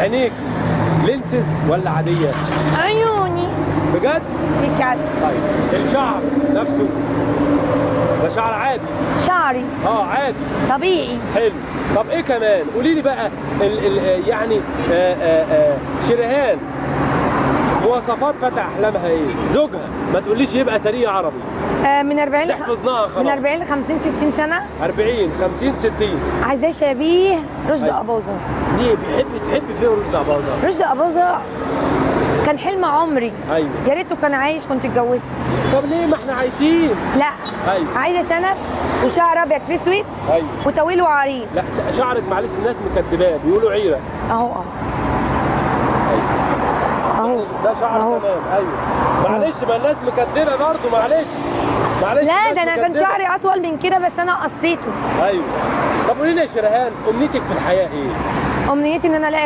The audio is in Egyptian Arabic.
عينيك lenses ولا عادية؟ عيوني. بجد؟ بجد. طيب الشعر نفسه ده شعر عادي؟ شعري عادي طبيعي. حلو. طب ايه كمان؟ قولي لي بقى ال يعني شريهان مواصفات فتى احلامها ايه؟ زوجها ما تقوليش يبقى سريع عربي. من 40 حفظناها خلاص. من 40 ل 50 60 سنة. 40 50 60. عايزاه شبيه رشدي اباظة. ليه بيحب تحب فيه رشدي اباظة؟ رشدي اباظة كان حلم عمري. ايوه يا ريته كان عايش كنت اتجوزته. طب ليه ما احنا عايشين؟ لا. ايوه عايزه شنب وشعر ابيض في اسود. ايوه وطويل وعريض. لا شعرك معلش الناس مكدباه بيقولوا عيره. اهو اهو. اهو ده شعر تمام. ايوه معلش ما الناس مكدبه برضه معلش. معلش لا ده انا كان شعري اطول من كده بس انا قصيته. ايوه. طب قولي لي يا شريهان امنيتك في الحياة ايه؟ امنيتي ان انا الاقي